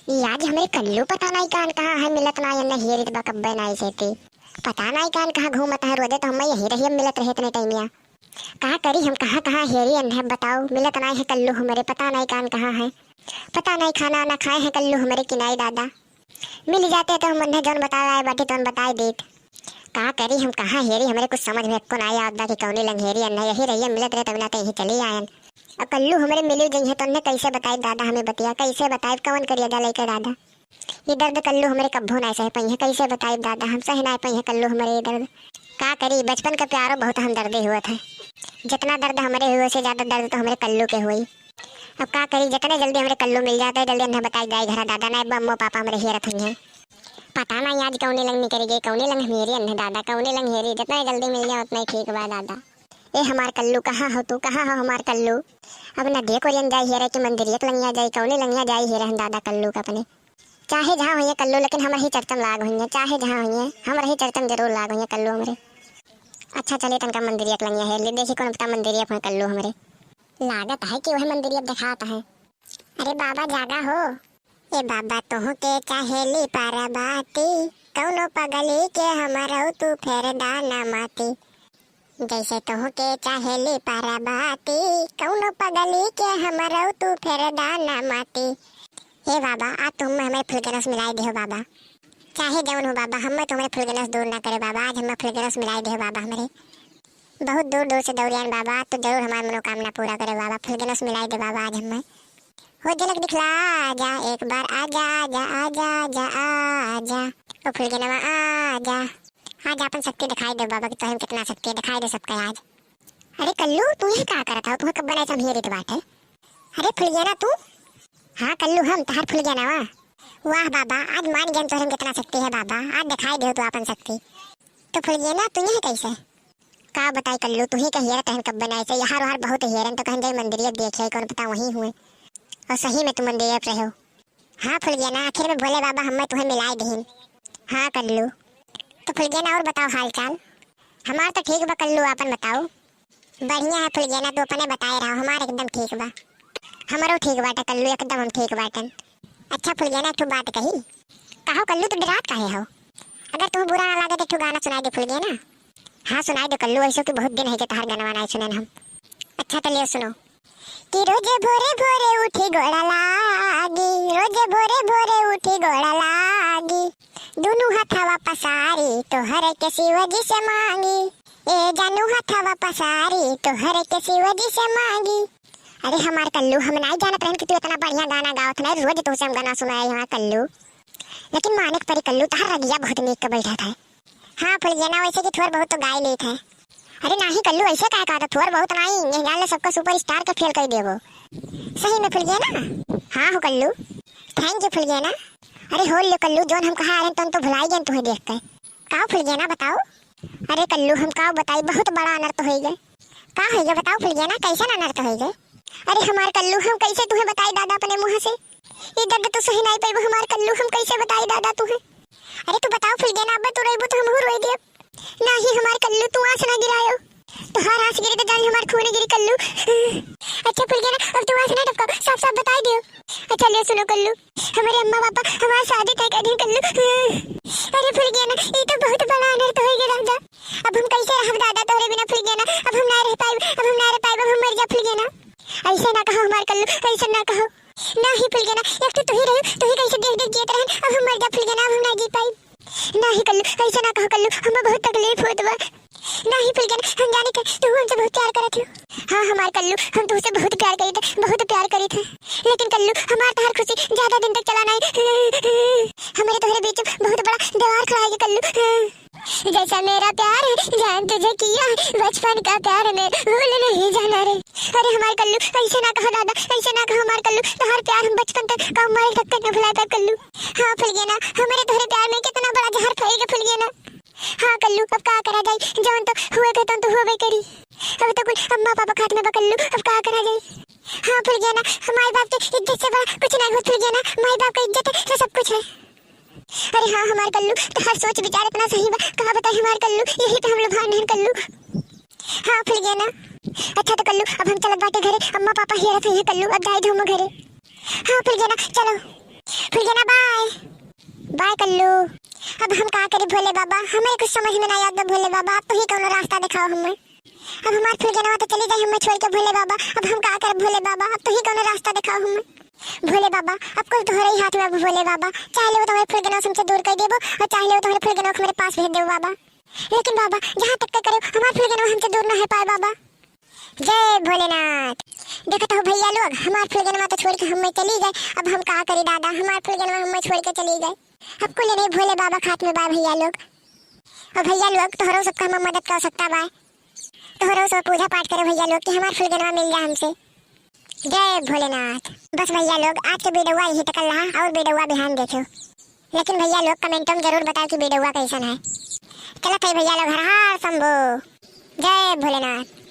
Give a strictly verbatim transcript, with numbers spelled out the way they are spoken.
ई आज हमरे कल्लू पता नाई कान कहाँ है, मिलत नाई, अन्ने हेरित बा कब्बे नाई से ती। पता नाई कान कहाँ घूमत है, रोजे तो हम यही रहिया मिलत रहे इतने टाइमिया। का करी हम, कहाँ कहाँ हेरी अन्ने बताओ, मिलत नाई है कल्लू हमरे, पता नाई कान कहाँ है। पता नाई खाना ना खाए हैं कल्लू हमरे कि नाई दादा। मिल जाते तो हम अन्ने जौन बताए आए बाटे तौन बताए देत। का करी हम, कहाँ हेरी, हमरे कुछ समझ में एको नाई आवत बा कि कौनी लंग हेरी अन्ने, यही रहिया मिलत रहे तब ना तो यहीं चली आयन। अब कल्लू हमरे मिली जइहे तो उन्हें कैसे बताइब दादा हमें बतिया, कैसे बताइब, कौन करिया जा लइके दादा। ये दर्द कल्लू हमरे कब्बो नाई सह पइहे, कैसे बताइब दादा, हम सह नाई पइहे कल्लू हमरे ये दर्द। का करी, बचपन का प्यारो बहुत हमदर्दी हुआ था। जितना दर्द हमरे हुए से ज्यादा दर्द तो हमरे कल्लू के हुई। अब का करी, जितने जल्दी हमरे कल्लू मिल जाते, जल्दी उन्हें बताई जाए घरा दादा, नाई बम्मो पापा हमरे हेरत हुई हैं। पता नाई आज कौने लंग निकल गए, कौने लंग मेरे अन्ने दादा, कौने लंग हेरी, जितना जल्दी मिल जाए उतना ही ठीक बा दादा। ए हमार कल्लू, कहाँ हो तू, कहाँ हो हमार कल्लू? अब नदिया कोरियन जाई हेरे कि मंदिरिया के लंगिया जाई, कौने लंगिया जाई हेरे हम दादा कल्लू का अपने। चाहे जहाँ होइए कल्लू, लेकिन हमरे ही चर्चा में लाग होइए, चाहे जहाँ होइए, हमरे ही चर्चा में जरूर लाग होइए कल्लू हमरे। अच्छा चलिए तनका मंदिरिया के लंगिया हेर ली, देखी कौन पता मंदिरिया पे कल्लू हमरे। लागत है कि वही मंदिरिया देखात है। अरे बाबा जागा हो। ए बाबा तोहके चाहेली पारा बाती, कौनो पगली के हमरौ तू फेर दाना माती। जैसे तोहके चाहेली पारा बाती, कौनो पगली के हमरौ तू फेर दाना माती। हे बाबा, आज तुम हमें फुलगेनस मिलाई दिहो बाबा। चाहे जौन हो बाबा, हमें तुम्हरे फुलगेनस दूर ना करे बाबा, आज हमें फुलगेनस मिलाई दिहो बाबा हमरे। बहुत दूर दूर से दौड़ियान बाबा, तो जरूर हमार मनोकामना पूरा करे बाबा, फुलगेनस मिलाई दे बाबा आज हमें। हो झलक दिखला आजा, एक बार आजा, आजा, आजा, आजा, आजा। ओ फुलगेनवा आजा। आज आपन शक्ति दिखाई दे बाबा कि तोहरे में कितना शक्ति है, दिखाई दे सबका आज। अरे कल्लू, तू यहाँ का करत हो? तू कब बनाए समझे रीत बाटे? अरे फुलगेना तू? हाँ कल्लू, हम तहार फुलगेनवा। वाह बाबा, आज मान गए तोहरे में कितना शक्ति है बाबा, आज दिखाई दे तू आपन शक्ति। तो फुलगेना तू यहाँ कैसे? का बताई कल्लू, तू ही कहिए तहन कब बनाए से, यहाँ रोहार बहुत हेरन तो कहन जाई मंदिरिया देखे, कौन पता वहीं हुए। और सही में तू मंदिरिया पे रहो। हाँ फुलगेना, आखिर में भोले बाबा हमें तुम्हें मिलाई दीन। हाँ कल्लू। तो फुलगेना और बताओ हाल चाल? हमार तो ठीक बा कल्लू, आपन बताओ। बढ़िया है फुलगेना, तू अपने बताए रहो, हमार एकदम ठीक बा। हमरो ठीक बाटे कल्लू, एकदम हम ठीक बाटन। अच्छा फुलगेना, एक ठो बात कही। कहो कल्लू, तू डरात काहे हो? अगर तुम्हें बुरा ना लागे तो एक ठो गाना सुनाई दे फुलगेना। हाँ सुनाई दे कल्लू, ऐसे कि बहुत दिन है कि तहार गाना नाई सुने हम। अच्छा तो ले सुनो। कि रोजे भोरे भोरे उठी गोड़ा लागी, रोजे भोरे भोरे उठी गोड़ा लागी, दुनु हथवा पसारी तोहर के शिव जी से मांगी। ए जानू हथवा पसारी तोहर के शिव जी से मांगी। अरे हमार कल्लू, हम नाई जानत रहन कि तू इतना बढ़िया गाना गावत है, रोज तुमसे हम गाना सुनाए हमार कल्लू। लेकिन मानिक परी कल्लू, तहार रगिया बहुत नीक के बैठत है। हाँ फुलगेना, वैसे कि थोर बहुत तो गाय लेत है। अरे नाही कल्लू, ऐसे काहे कहत है? थोर बहुत नाही, ये जान ले सबका superstar के फेल कर देबो। सही में फुलगेना? हाँ हो कल्लू। Thank you फुलगेना। अरे हो ले कल्लू, जोन हम कहा रहे तन तो भुलाई गए तुम्हें देख के। का हो फुलगेना बताओ? अरे कल्लू हम का बताई, बहुत बड़ा अनर्थ हो गए। का हो गए बताओ फुलगेना, कैसे अनर्थ हो गए? अरे हमार कल्लू हम कैसे तुम्हें बताई दादा अपने मुँह से? ये दर्द तो सही नाई पाइबो हमार कल्लू, हम कैसे बताई दादा तुहे? अरे तू बताओ फुलगेना, अब तू रोइबो तो हमहू रोई देब। नाही हमार कल्लू, तू आँस ना गिरायो। तोहार आँस गिरे तो जानी हमार खून गिरी कल्लू। अच्छा फुलगेना, अब तू आँस ना टपकाओ, साफ साफ बताई दियो। अच्छा ले सुनो कल्लू, हमारे अम्मा पापा हमार शादी तय कर दिए कल्लू। अरे फुलगेना, ये तो बहुत बड़ा अनर्थ हो गया राजा। अब हम कैसे रहब दादा तोहरे बिना फुलगेना? अब हम ना रह पाइब, अब हम ना रह पाइब, अब हम मर जा फुलगेना। ऐसे ना कहो हमार कल्लू, ऐसे ना कहो। नाही फुलगेना, एक तो तू ही रहो, तू ही कैसे देख देख जियत रहन, अब हम मर जा फुलगेना, अब हम ना जी पाई। नाही कल्लू, ऐसे ना कहो कल्लू, हमें बहुत तकलीफ होत बा। नाही फुलगेना, हम जाने थे तू हमसे बहुत प्यार करत हो। हाँ हमार कल्लू, हम तुझसे बहुत प्यार करी थे, बहुत प्यार करी थे। लेकिन कल्लू, हमार तहार खुशी ज्यादा दिन तक चला नहीं। हमारे तोहरे बीच में बहुत बड़ा दीवार खड़ा है कल्लू। जैसा मेरा प्यार है, जान तुझे किया है, बचपन का प्यार मैं भूल नहीं जाना रे। अरे हमार कल्लू, ऐसे ना कहो दादा, ऐसे ना कहो हमार कल्लू, तहार प्यार हम बचपन तक का मरे तक न भुला पाए कल्लू। हाँ फुलगेना, हमारे तोहरे प्यार में कितना बड़ा जहर फैल गया फुलगेना। हाँ कल्लू, अब का करा जाई, जौन तो हुए थे तौन तो हुए करी। अब तो कुल अम्मा पापा खात में बा कल्लू, अब का करा जाई। हाँ फुलगेना, माई बाप के इज्जत से बड़ा कुछ नहीं हो फुलगेना, माई बाप का इज्जत है तो सब कुछ है। अरे हाँ हमार कल्लू, तोहार सोच विचार इतना सही बा, का बताई हमार कल्लू, यही पे हम लोग भान रहन कल्लू। हाँ फुलगेना। अच्छा तो कल्लू, अब हम चलत बाटे घरे, अम्मा पापा हेरत है कल्लू, अब जाए दो हम घरे। हाँ फुलगेना, चलो। फुलगेना, बाय। बाय कल्लू। अब हम का करी भोले बाबा, हमें कुछ समझ में ना आवत बा भोले बाबा, अब तोही कौनो रास्ता देखाओ हमें। अब हमार फुलगेनवा तो चली जाए हमें छोड़ के भोले बाबा, अब हम का करब भोले बाबा, अब तोही कौनो रास्ता देखाओ हमें। भोले बाबा, अब कुल तोहरे ही हाथ में बा भोले बाबा, चाहे ले वो तोहरे फुलगेनवा से हमसे दूर कर देबो और चाहे ले वो तोहरे फुलगेनवा को हमारे पास भेज देबो बाबा। लेकिन बाबा, जहाँ तक के करे, हमार फुलगेनवा हमसे दूर ना है पाए बाबा। जय भोलेनाथ। देखत हो भैया लोग, हमार फुलगेनवा तो छोड़ के हमें चली गए, अब हम का करी दादा, हमार फुलगेनवा हमें छोड़ के चली गए। अब कुल नहीं भोले बाबा के हाथ में बा भैया लोग। और भैया लोग, तोहरो सबका हम मदद कर सकता बा, तोहरो सब पूजा पाठ करे भैया लोग कि हमार फुलगेनवा मिल जा हमसे। जय भोलेनाथ। बस भैया लोग, आज के वीडियो यही तक रहा और वीडियो बिहान देखो। लेकिन भैया लोग, कमेंटों में जरूर बताओ कि वीडियो कैसन है। चलत है भैया लोग, हर हर शंभू। जय भोलेनाथ।